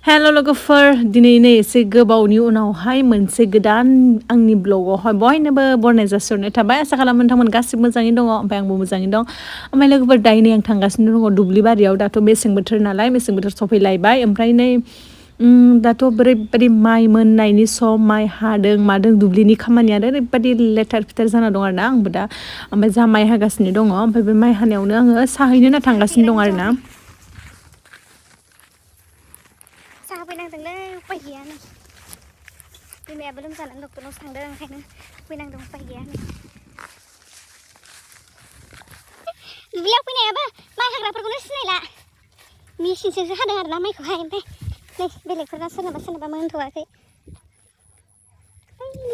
hello लोगोफोर दिनै एसे गोबावनि उनावहाय मोनसे गोदान आंनि ब्लगावहाय बयनोबो बरायनाय जासिहरनाय थाबाय आसा खालामो नोंथांमोन गासिबो मोजाङै दङ ओमफ्राय आंबो मोजाङै दं ओमफ्राय लोगोफोर दायो नै आं थांगासिनो दङ दुब्लि बारियाव दाथ' मेसें बोथोर नालाय मेसें बोथोर सफैलायबाय ओमफ्राय नै दाथ' ओरैबायदि माइ मोननायनि सम माइ हादों मादों दुब्लिनि खामानियानो ओरैबायदि लेथार फिथार जाना दं आरोना आंबो दा ओमफ्राय जा माइ हागासिनो दङ ओमफ्राय बे माइ हानायावनो आङो साहैनो होनना थांगासिनो दं आरोना फैनांदोंलै उफाय गैया नै बिमायाबो लोमजानानै डक्टरनावसो थांदों ओंखायनो फैनांदों उफाय गैया नै दुब्लियाव फैनायाबो माइ हाग्राफोरखौनो सिनायला मेसिनजोंसो हादों आरोना माइखौहाय ओमफ्राय नै बेलेगफोरा सोरनाबा मोनथ'वाखै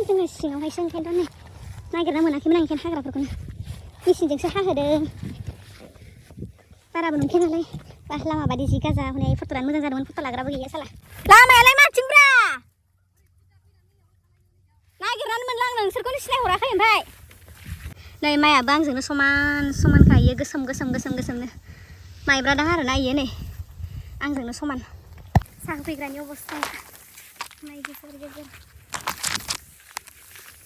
जोङो सिङावहायसो ओंखायनोथ' नै नागिरना मोनाखैमोन आं ओंखायनो हाग्राफोरखौनो मेसिनजोंसो हाहोदों बाराबो नंखाया नालाय लामा बादि जि गाजा हनै फट'आनो मोजां जादोंमोन फट' लाग्राबो गैया साला लामायालाय माथिंब्रा नागिरनानै मोनला आं नोंसोरखौनो सिनायहराखै ओमफ्राय नै माइयाबो आंजोंनो समान खायो गोसोमनो माइब्रा दां आरोना इयो नै आंजोंनो समान साहा फैग्रानि अबस्थाया माइ गेजेर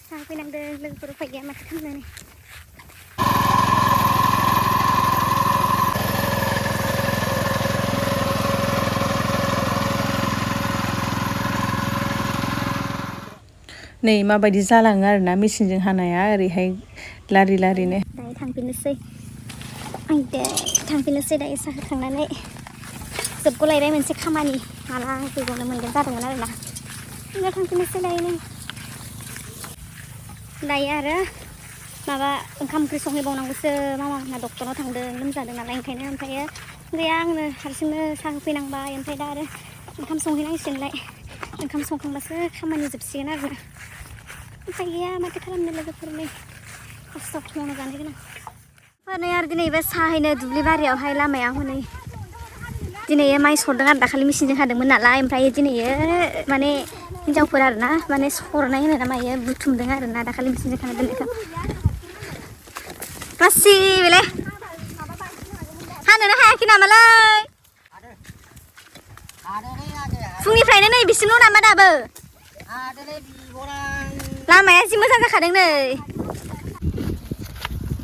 साहा फैनांदों लोगोफोर उफाय गैया माथो खालामनो नै नै माबायदि जालाङो आरोना मेसिनजों हानाया ओरैहाय लारि लारिनो दायो थांफिननोसै दायो साहा होखांनानै जोबगलायबाय मोनसे खामानि माला फैगौनो मोनगोन जादोंमोन आरोना बिदिनो थांफिननोसै दायो आरो माबा ओंखाम ओंख्रि संहैबावनांगौसो मामामोनहा डक्टरनाव थांदों लोमजादों नालाय ओंखायनो ओमफ्रायो गैया आंनो हारसिंनो साहा होफैनांबाय ओमफ्राय दा आरो ओंखाम संहैनांसिगोनलाय ओंखाम संखांबासो खामानि जोबसिगोन आरो उफाय गैया माथो खालामनो लोगोफोरलाय खस्थ' मावना जानो गोनां नै आरो दिनैबो साहैनो दुब्लि बारियावहाय लामायाव हनै दिनै माइ सरदों आरो दाखालि मेसिनजों हादोंमोन नालाय ओमफ्राय दिनै माने हिन्जावफोर आरोना माने सरनाय होनो ना मायो बुथुमदों आरोना दाखालि मेसिनजों हाना दोननायखौ गासिबोले हानोनो हायाखै नामालै फुंनिफ्रायनो नै बिसिमल' नामा दाबो लामाया जि मोजां जाखादों नै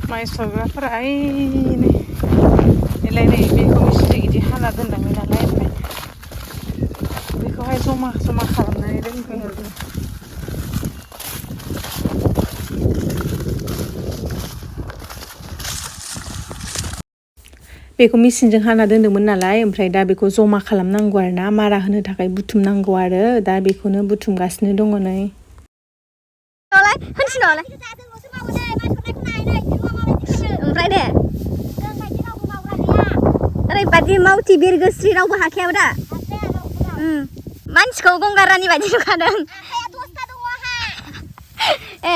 माइ सरग्राफोरा नै बेखौ मेसिनजों बिदि हाना दोनलाङो नालाय ओमफ्राय बेखौहाय जमा खालामनानै दोनफैयो आरो बेखौ मेसिनजों हाना दोन्दोंमोन नालाय ओमफ्राय दा बेखौ जमा खालामनांगौ आरो ना मारा होनो थाखाय बुथुमनांगौ आरो दा बेखौनो बुथुमगासिनो दङ नै ओमफ्राय दे ओरैबादि मावथि बिरगोस्रि रावबो हाखायाबो दा मानसिखौ गंगारानि बायदि नुखादों ए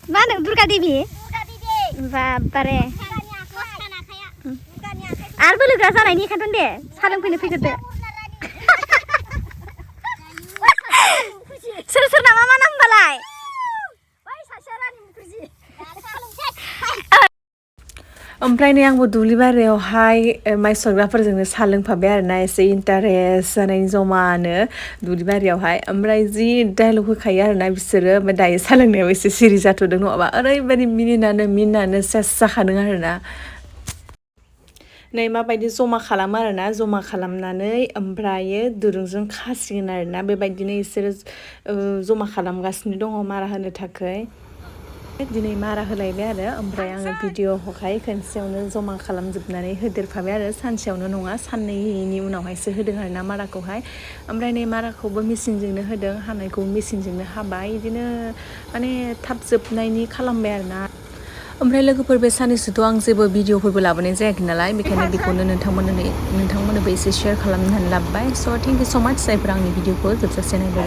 मा होनो दुर्गा देबि बाबारे आरो बोलोग्रा जानायनि ओंखायनोथ' दे साहा लोंफैनो फैग्रोदो सोर नामा मा नाम होनबालाय ओमफ्राय नै आंबो दुब्लि बारियावहाय माइ सरग्राफोरजोंनो साहा लोंफाबाय आरोना एसे इन्टारेस्ट जानायनि जमानो दुब्लि बारियावहाय ओमफ्राय जि डाइलग होखायो आरोना बिसोरो ओमफ्राय दायो साहा लोंनायाव एसे सिरि जाथ'दों नङाबा ओरैबायदि मिनिनानै सेस जाखादों आरोना नै माबायदि जमा खालामो आरोना जमा खालामनानै ओमफ्रायो दुरुंजों खासिगोन आरोना बेबायदिनो बिसोरो जमा खालामगासिनो दङ मारा होनो थाखाय दिनै मारा होलायबाय आरो ओमफ्राय आङो भिडिअखौहाय खनसेयावनो जमा खालामजोबनानै होदेरफाबाय आरो सानसेयावनो नङा साननैनि उनावहायसो होदों आरोना माराखौहाय ओमफ्राय नै माराखौबो मेसिनजोंनो होदों हानायखौ मेसिनजोंनो हाबाय बिदिनो माने थाब जोबनायनि खालामबाय आरोना ओमफ्राय लोगोफोर बे साननैसोथ' आं जेबो भिडिअफोरबो लाबोनाय जायाखै नालाय बेखायनो बेखौनो नोंथांमोननोबो एसे शेयार खालामनानै लाबोबाय स' थेंक इउ स' माच जायफोरा आंनि भिडिअखौ जोबजासे नायबाय